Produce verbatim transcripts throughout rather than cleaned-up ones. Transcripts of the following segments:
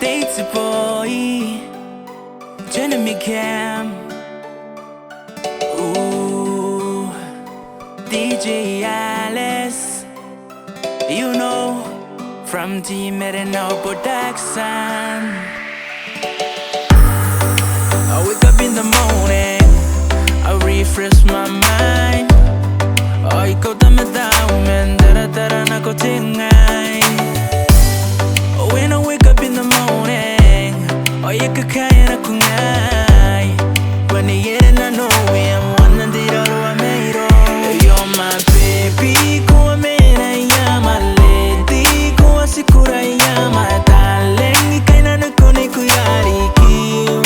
Eighty boy, Jeremy Cam. Ooh, D J Alice. You know, from Team Merenau Production. I wake up in the morning, I refresh my mind. I go to my down and da da da da na ko tengai. When I wake up in the morning, o ia kakaea naku ngai. Bwa neiere nanou, I am one and zero, I am a hero. You're my baby, ko a mena, I am a lady, ko a tikura, I am a darling. I kainanoi ko n ikui rarikiu.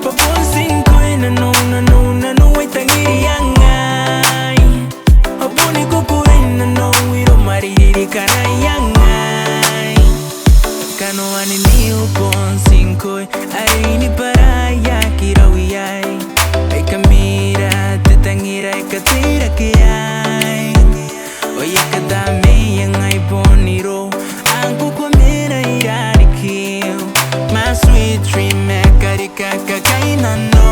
Bwa bon tii ngkoe nanou, nanou, nanou, I tangiria ngai. Ao bon kukurei nanou, iro maririri kanaia ngai. Kanoan niu bon tii ngkoe, are ni baraia kirau iai. Ai kamira te tangira, e kateirake iai. O ia katamneia ngai bon iro, ngkoe ko a mena i rarikiu. My sweet dream, e karika kakaina no.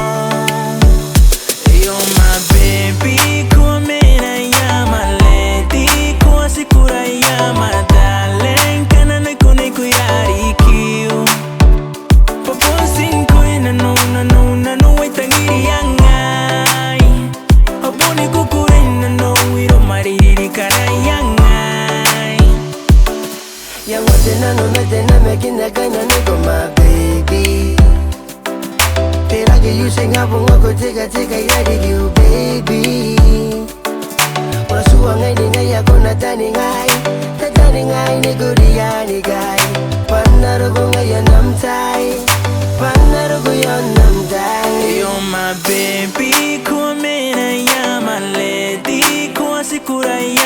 You're my baby, ko a mena, I am a lady, ko a tikura, I am a darling, kananoi ko n ikui rarikiu. Bwa bon tii ngkoe nanou, nanou, nanou, I tangiria ngai. Ao bon kukurei nanou, iro maririri kanaia ngai. Iango te nano ma te namakin, e kainanoi ko, my baby. Te raki iu, ti ngabonga ko, teka, teka i rarikiu, baby. Ko na tuangai ni ngaia, ko na taningai, tataningai ni kuria ni kai. Bwa N na roko ngaia n am tai, bwa N na roko i aon am tai. You're my baby, ko a mena, I am a lady, ko a tikura, I